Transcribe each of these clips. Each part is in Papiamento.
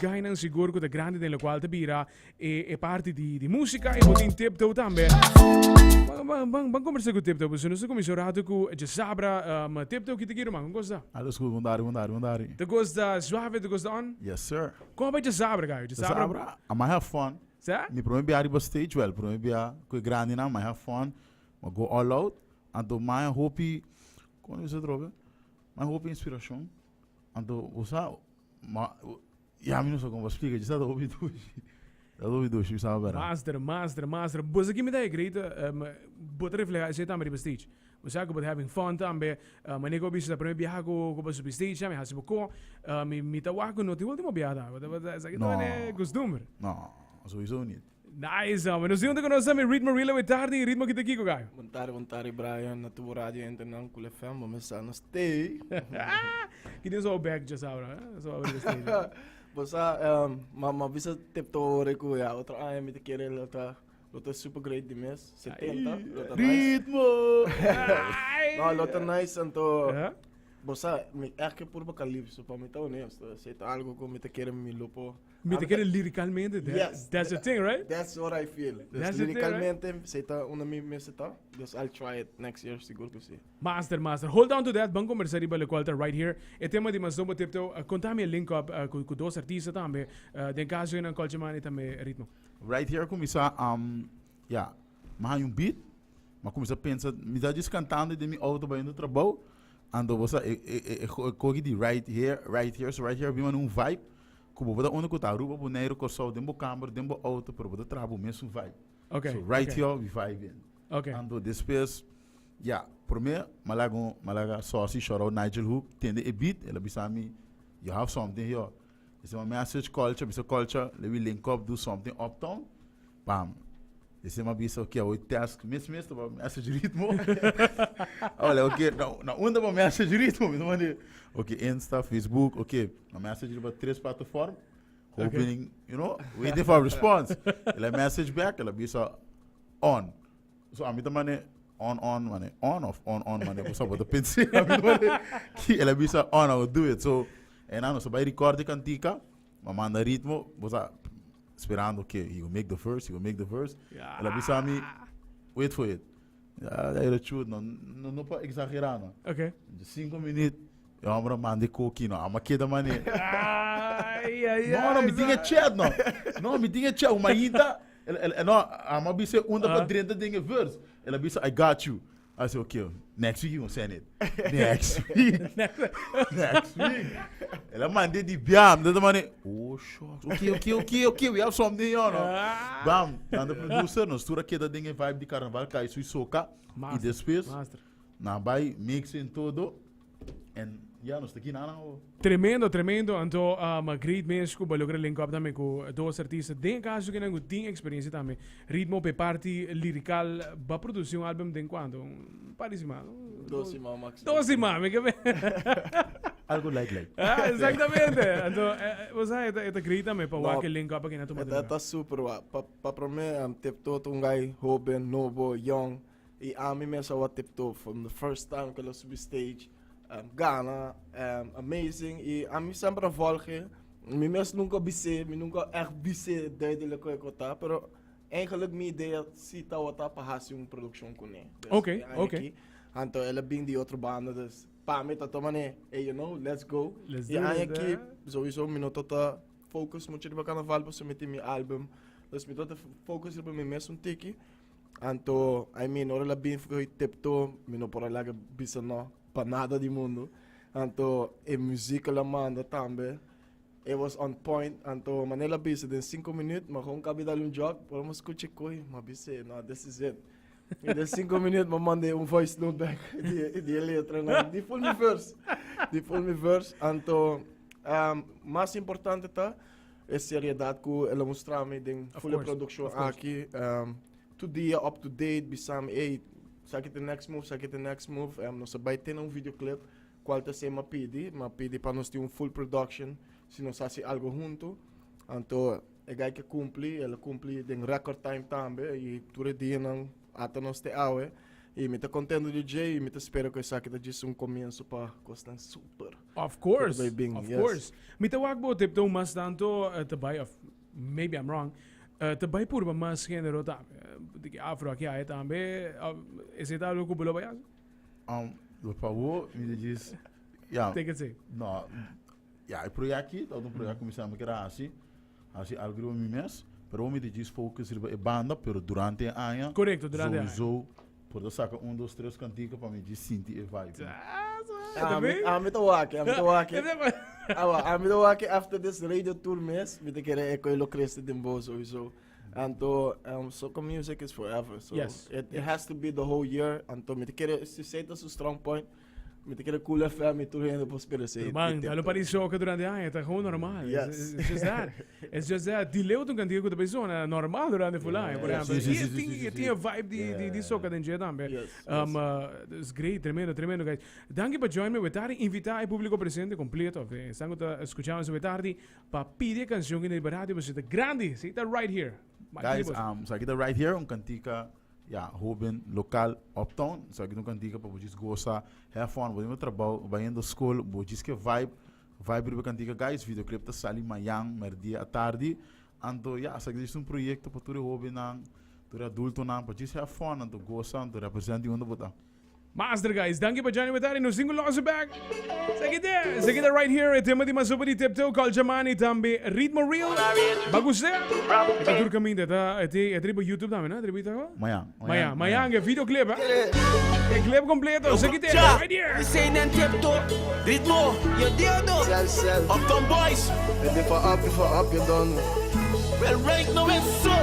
guynan sigur ku ta grandi den lokual ta bira e e parti di di músika i bo tin Tiptoe tambe. Ban ban ban ban kombersá ku Tiptoe pasobra nos a kuminsá un ratu ku djasabra. Tiptoe ki ta kiro man? Kon kos ta? Alles goed, bon dari, bon dari, bon dari. Ta kos ta suave, ta kos ta on? Yes sir. Kon a bai djasabra gayo? Djasabra? Djasabra, a mai have fun. Sa? Mi prome bia riba stage, well prome bia ku e grandinan, mai have fun. Ma go all out. Anto mai hopi, kon bisa atrobe? Mai hopi inspirashon. Anto bo sa, ma ya mi no sa kon pa splika, dje sa ta hopi dushi. Ta hopi dushi, mi sa bera. Master, master, master. Bo sa ki mi ta e great, bo ta refleha esei tambe riba stage. Bo sa ku bo ta having fun tambe. Manera ku bo bisa ta prome biaha ku bo subi stage tambe, hasi bo ko. Mi ta wak ku no ta e ultimo biaha tambe. Bo ta esaki ta manera kustumber. No, sowieso niet. Nice, hombre. Nos tin un ta conoce mi Ritmo Relay we tardi. Ritmo kita kiko, gayo? Bon tardi, bon tardi, Brian. Na tubo radio entenan Cool FM. Bo mesa nos stay. Ki tin so back just ahora, eh? So ahora stay. Bo sa, ma bisa tip to ore ku ya otro aña mi ta kere lo ta lo ta super great di mes. 70, lo ta nice. Ritmo! No, lo ta nice anto. Ja? Bo sa, mi echt ke purba calypso pa mi ta honesto. Esei ta algo ku mi ta kere mi lo por. Mi ta kere liricalmente, that, Yes. that's the thing, right? That's what I feel. Dus That's the thing, right? liricalmente, esei ta unda mi mester ta. Dus I'll try it next year, sigur ku si. Master, master. Hold on to that. Ban conversa riba locual ta right here. E tema di mas nobo Tiptoe. Conta mi e link up cu dos artista tambe. Den caso nan Culture Man y tambe Ritmo. Right here cuminsa, ya, mi haña un beat, mi a cuminsa pensa, mi ta djis cantando den mi auto bayendo trabou, anto bo sa e e e koki di right here, right here, so right here a bin manda un vibe Ku bo ta unda ku ta Aruba, Boneiru, Kòrsou, den bo kamber, den bo outo, pero bo ta traha bo mesun vibe. Okay, So right okay. here we vibing. Okay. Anto despues, ya, promé mi a laga un, mi a laga Saucy, shout out Nigel Hook, tende e beat, el a bisa mi, you have something here. Esei mi a message Culture, bisa Culture, let we link up, do something uptown. Bam. Esei mi a bisa, okay, awor test, mes mes ta message Ritmo. Awor, okay, na, na unda bo message Ritmo? Mi ta manda, okay, Insta, Facebook, okay. Mi a message riba tres plataform, hoping, you know, waiting for a response. El a message back, el a bisa on. So ami ta mane on on mane on of on on mane bo sa bo ta pensa. Ami ta mane ki el a bisa on, I will do it. So en nos a bai record e kantika, mi a manda Ritmo, bo sa sperando ke he will make the verse, he will make the verse. El a bisa mi wait for it. Ya era chut no, no no pa exagera no. 5 minuut e homber a manda e koki no, ama keda mane. Ay, ay, No, no, mi tin e ay, chat no. No, mi tin e chat. Uma ainda, el, el, no, ama bisa unda pa Ah. drenta den e verse. El a bisa I got you. I say okay, next week you gonna send it. Next week. Next week. El a manda di biam, mi ta mane, oh shucks. Okay, okay, okay, okay, we have something here no. Ah. Bam, dan de producer, nos tur a keda den e vibe di carnaval, kai su soca. Y Master, despues, master. nan bai mix en todo. En ya, nos ta aki nan awo. Tremendo, tremendo. Anto, great mes cu bo logra link up tambe cu dos artista. Den e caso cu nan cu tin experiencia tambe. Ritmo p'e parti lirical, bo a produci un album den cuanto? Un par di siman? Dos siman maximo. Dos siman, mi ke be. Algo light light. Ah, exactamente. Anto, bo sa, e ta great tambe pa No, wak e link up aki na tuma E ta super wak. Pa prome, Tiptoe ta un guy hoben, nobo, young. Y ami mes a wak Tiptoe from the first time cu el a subi stage. Gana, amazing. Y ami semper a volg e. Mi mes nunca bis'é, mi nunca echt bis'é duidelijk cu e cu ta, pero eigenlijk mi idea si tawata pa haci un produccion cune. Dus e aña aki. Anto el a bin di otro banda, dus pa mi ta toma ne, hey you know, let's go. Let's E do aña it, aki eh. sowieso mi no ta focus mucho riba carnaval pasobra mi tin mi album. Dus mi ta focus riba mi mes un tiki. Anto, I mean, ora el a bin fo'i Tiptoe, mi no por a laga bisa no pa nada di mundo. Anto, e muziek el a manda tambe, it was on point. Anto, manera el a bisa den cinco minuut, mi a gewoon kabi dal un jog, ora mi a scucha e koe, mi a bisa, no, this is it. I den cinco minuut mi a manda e un voice note back di e letranan, di full mi verse, di full mi verse. Anto, mas importante ta, E seriedad cu el a mustra mi den full e produccion aki. Tur dia up to date, bisa mi, ey, esaki ta e next move, esaki ta e next move. Nos a bay tene un videoclip, cual ta esey mi a pidi. Mi a pidi pa nos tin un full production, si nos haci algo hunto. Anto e guy ke cumpli, el a cumpli den record time tambe y tur e dianan ata nos te awe. Y mi ta contento di dje y mi ta spera cu esaki ta djis un comienzo pa cosnan super. Of course, Cu ta bay bin, of yes. course. Mi ta wak bo tip tou mas tanto ta bay, of maybe I'm wrong, ta bay purba mas genero tambe. Di ki afro aki aya tambe, esey ta algo cu bo lo bay haci? Por favor, mi ta djis, ya. Take it safe. No, ya, e project aki ta un project cu mi semper kier a haci. Hasi algo riba mi mes, pero mi ta djis focus riba e banda, pero durante e aña, Correcto, durante e aña. sowieso por ta saca un, dos, tres cantica pa mi djis sinti e vibe. Ami, ami ta wak, ami ta wak. Awa, ami ta wak after this radio tour mes, mi ta kere e koe lo crece den bo sowieso. Anto, soca music is forever, so it has to be the whole year. Anto mi ta kere si esey ta su strong point, Mi ta kere Cool FM y tur hende por spera esey. Ruman, dalo pa di soca durante aña, ta gewoon normal. Yes. It's just that. It's just that. Di leu ta un cantica cu ta bay zona normal durante full aña, por ehempel. Sí, sí, Y sí, sí, tin, sí, y sí. tin e vibe di, di, di soca den dje tambe. Yes, It's great, tremendo, tremendo, guys. Danki pa join me we tardi. Invita e publico presente completo, of esnan cu ta scucha nos we tardi, pa pidi e cancion aki riba radio, pasobra ta grandi. Si, ta right here. Guys, esaki ta right here, un cantica Ya, hoben lokal uptown, esaki ta un kantika pa bo djis gosa, have fun, bo tin bo trabou, bo bayendo skol, bo djis ke vibe, vibe riba e kantika guys, videoclip ta sali mayan, merdia, atardi, anto ya, esaki ta djis un proyekto pa tur e hobennan, tur e adultonan, pa djis have fun, anto gosa, anto represent di unda bo ta. Master guys, danki pa join we tardi, nos tin ku los back. Esaki ta, esaki ta right here, e tema di Mazopa di Tiptoe, Culture Money, tambe Ritmo Real. Ba gusta? E ta tur kaminda, e ta, e ta, e ta riba YouTube tambe, no? E ta riba YouTube? Mayan. Mayan, mayan, e videoclip, eh? E clip completo, esaki ta, right here. We say nan Tiptoe, Ritmo, yo dedo, Uptown Boys. And if I up, if I up, you don't know. Well, right now it's so.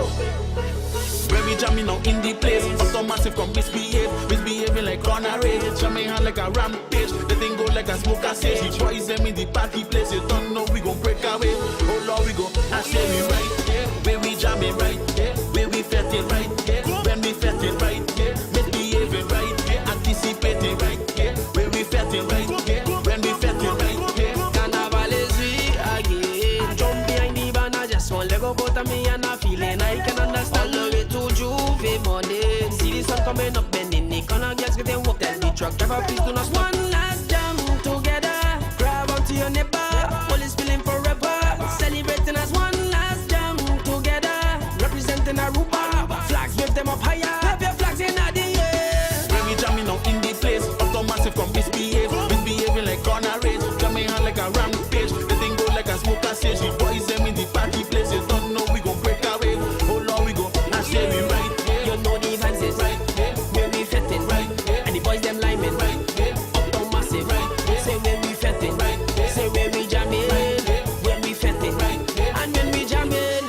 When we jamming now in the place, Uptown Massive come misbehave, misbehaving like corner race, jamming hard like a rampage. The thing go like a smoke a sage. The boys them in the party place, you don't know we gon' break away. Oh Lord, we go. I say we right here, where we jamming right here, where we fetting right here, when we fetting right here, misbehaving right here, anticipating right here, where we fetting right here, when we fetting right here. Carnival is we again. Jump behind the banner, just one leg up out of me and I feeling I can understand. All the way to Juve morning. See the sun coming up, bending the corner, girls getting work. Tell the truck driver please do not stop. One last jam together, grab onto your neighbor. Police feeling forever, celebrating as one last jam together, representing Aruba. Flags wave them up higher, wave your flags in the air. When we jamming now in the place, Uptown Massive come misbehave, misbehaving like corner race, jamming hard like a rampage. The thing go like a smoke a sage. The boys them in the party place, you don't know we gon' break away. Oh Lord, we go. I say we right here, You know the vibes is right here, where we fitting right here, and the boys them liming right here, Uptown Massive right here, Say where we fetting right here, Say where we jamming right here, Where we fetting right here, And when we jamming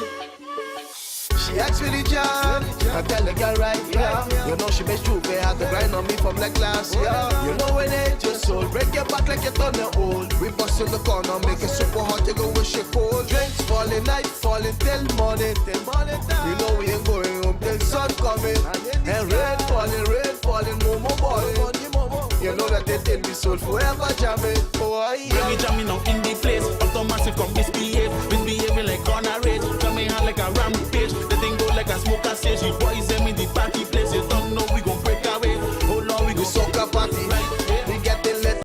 She actually jam. I tell the girl right here. You know she makes Juve had to grind on me from like last year. You know when it your soul, break your back like you turn the old. We bust in the corner, make it super hot, you go wish it cold. Drinks falling, night falling till morning. Till morning time. You know we ain't going home till sun coming. And rain falling, rain falling, momo balling. You know that they tell me soul forever jamming. Oh, When yeah. we jamming now in the place, Uptown Massive come misbehave, misbehaving like corner race, jamming hard like a rampage. The thing go like a smoke a sage. The boys